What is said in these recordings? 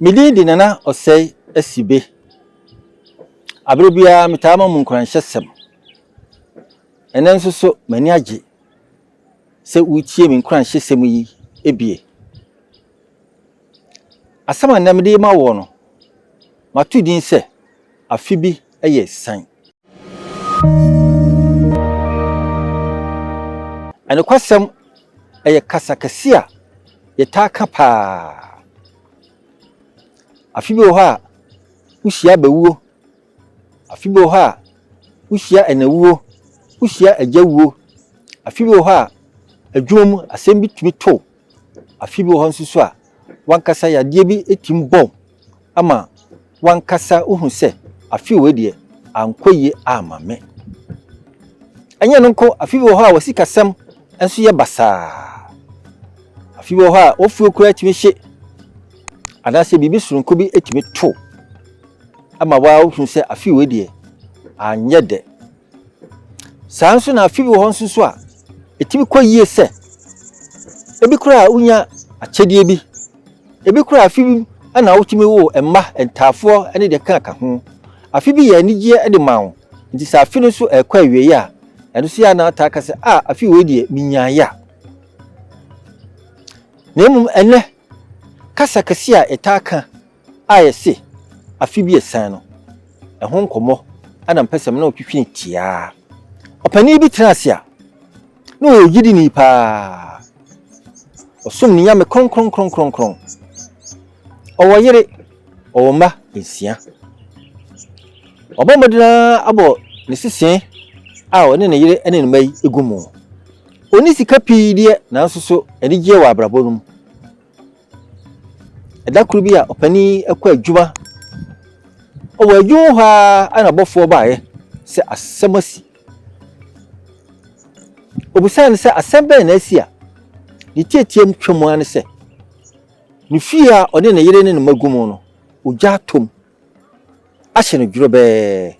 Me din de Nana Ɔsɛe Asibe. Abere biara metaa ma mo nkuranhyɛsɛm. Ɛnnɛ nso so m'ani agye sɛ woretie me nkuranhyɛsɛm yi bie. Asɛm a nnɛ mede rema woɔ no, mato din sɛ Afe Bi Yɛ Asiane. Nokwasɛm, ɛyɛ kasa kɛse a yɛtaa ka paa. Afe bi wɔ hɔ a, wohyia abawuo. Afe bi wɔ hɔ a, wohyia ɛnawuo, wohyia agyawuo. Afe bi wɔ hɔ a, adwuma mu asɛm bi tumi to wo. Afe bi wɔ hɔ nso so a, w'ankasa yadeɛ bi tumi bɔ wo ama w'ankasa wohu sɛ afe wei deɛ ankɔ yie amma me. Ɛnyɛ no nko, afe bi wɔ hɔ a w'asikasɛm nso yɛ basaa. Afe bi wɔ hɔ a w'afuo koraa tumi hye anaasɛ biribi soronko bi tumi to ama waa wohu sɛ afe wei deɛ anyɛ dɛ. Saa nso na afe bi wɔ hɔ nso so a ɛtumi kɔ yie sɛ ebi koraa wonya akyɛdeɛ bi Ebi koraa afe bi na wotumi woo mma ntaafoɔ ne deɛ ɛkeka ho. Afe bi yɛ anigyeɛ de ma wo, nti sɛ afe no nso ɛrekɔ awieeɛ a, ɛno nso yɛ a na wotaa ka sɛ, ah, afe wei deɛ menyaeɛ a. Na mmom ɛnnɛ, kasa kɛseɛ a yɛtaa ka a yɛse afe bi asiane no, ɛho nkɔmmɔ na mepɛ sɛ me ne wo twetwe no tiaa. Ɔpanin bi tenaa ase a, Na ɔyɛ ogyidini paa. Ɔsom ne Nyame kronkronkronkron. Ɔwɔ yere, ɔwɔ mma nsia. Wabɔ mmɔden ara abɔ ne sesee a ɔne ne yere ne ne mma yi gu mu. Ɔnni sika pii deɛ, nanso so anigyeɛ wɔ abrabɔ no mu. Ɛda koro bi a ɔpanin yi kɔ adwuma. Ɔwɔ adwuma hɔ ara na ɔbɔfoɔ baeɛ sɛ asɛm asi. Ɔbisaa no sɛ asɛm bɛn na asi a ne tiatiam twa mu ara ne sɛ ne fie a ɔne ne yere ne ne mma gu mu no, ogya atɔ mu ahye no dworobɛɛ.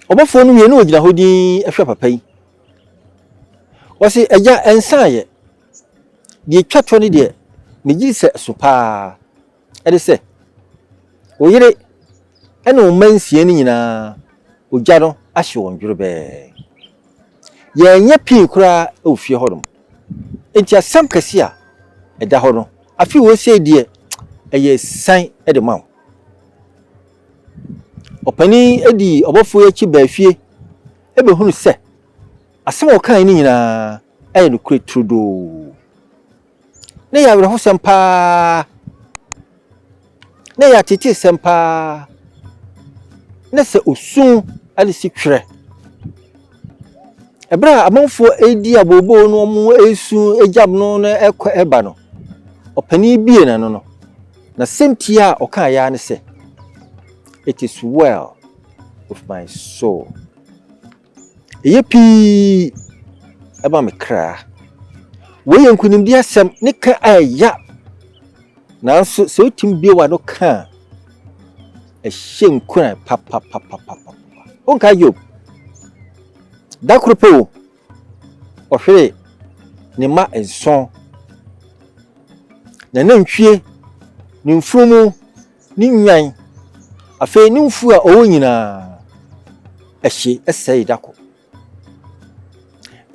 Ɔbɔfoɔ no wie na ɔgyina hɔ dinn hwɛ papa yi. Ɔse, Agya, ɛnsaeɛ. Deɛ ɛtwa toɔ no deɛ, megye di sɛ ɛso paa. Ɛne sɛ, wo yere ne wo mma nsia no nyinaa, ogya no ahye wɔn dworobɛɛ. Yɛanyɛ pii koraa wɔ fie hɔnom. Enti asɛm kɛse a ɛda hɔ no, afe wei sei deɛ, ɛyɛ asiane de ma wo. Ɔpanin yi dii ɔbɔfoɔ yi akyi baa fie bɛhunu sɛ asɛm a ɔkaeɛ no nyinaa yɛ nokorɛ turodoo. Na ɛyɛ awerɛhosɛm paa. Na ɛyɛ ateetesɛm paa. Na sɛ osu de si twerɛ. Ɛberɛ a amanfoɔ redi abooboo no wɔresu gyam no na ɛkɔ ɛba no, ɔpanin bue n'ano no, n'asɛmti a ɔkaeɛ ara ne sɛ, It is well with my soul. Ɛyɛ pii ma me kra. Wei yɛ nkonimdi asɛm, ne ka a ɛya. Nanso sɛ wotumi bue w'ano ka a, ɛhyɛ nkuran papapapapapa. Wonkae Job? Da koro pɛ o, ɔhweree ne mma nson, n'anantwie, ne mfunumu, ne nnwan, afei ne mfuo a ɔwɔ nyinaa, ɛhye sɛee da ko.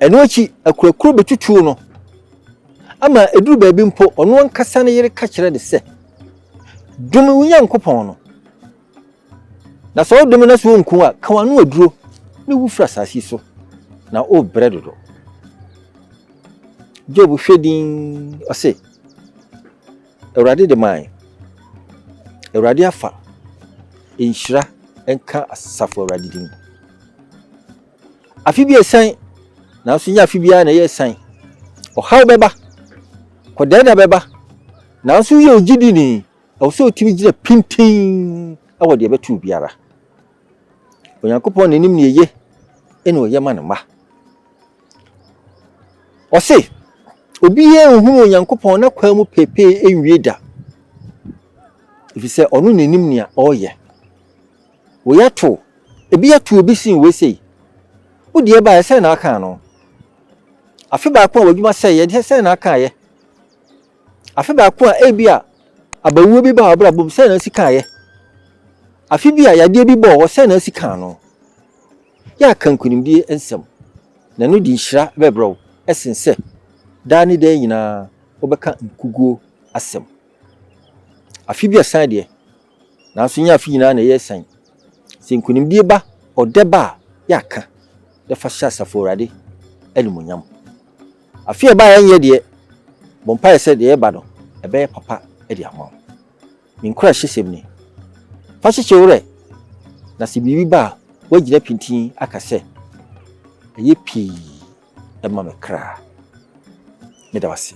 Ɛno akyi, akurakuro bɛtutuu no ama ɛduru baabi mpo, ɔno ankasa ne yere ka kyerɛ no sɛ, Dome wo Nyankopɔn no, na sɛ wodome na sɛ ɔnku a, ka w'ano aduro na wu firi asase yi so, na worebrɛ dodo. Job hwɛ dinn, ɔse, Awurade de mae. Awurade afa. Nhyira nka asafo Awurade din. Afe bi asian, nanso nyɛ afe biara na ɛyɛ asian. Ɔhaw bɛba, kɔdaanna bɛba, nanso woyɛ ogyidini, ɛwɔ sɛ wotumi gyina pintinn wɔ deɛ ɛbɛto biara. Onyankopɔn na nim nea eye na ɔyɛ ma ne mma. Ɔse, obiara nhunu Onyankopɔn n'akwan mu peepee nwie da, efisɛ ɔno na nim nea ɔreyɛ. Wei ato, ebi ato obi sen wei sei. Wo deɛ baeɛ sɛn na aka ano? Afe baako a w'adwuma sɛeɛ, sɛn na akaeɛ? Afe baako a ebi a abawuo bi baa w'abrabɔ mu, sɛn na wosi kaeɛ? Afe bi a yadeɛ bi bɔɔ hɔ, sɛn na wosi kaa no? Yɛ a ka nkonimdie nsɛm, na ɛno de nhyira bɛbrɛ wo sen sɛ daa ne daa nyinaa wobɛka nkuguo asɛm. Afe bi ɛsan deɛ, nanso nyɛ afe nyinaa na ɛyɛ ɛsan. Sɛ nkonimdie ba, ɔdɛ ba a, yɛ a ka na fa hyɛ Asafo Awurade animuonyam. Afe a ɛba a ɛnyɛ deɛ, bɔ mpaeɛ sɛ deɛ ɛreba no, ɛbɛyɛ papa de ama wo. Me nkuranhyɛsɛm ni, Fa kyekye wo werɛ, na sɛ biribi ba a, woagyina pintinn aka sɛ, Ɛyɛ pii ma me kra. Meda wo ase.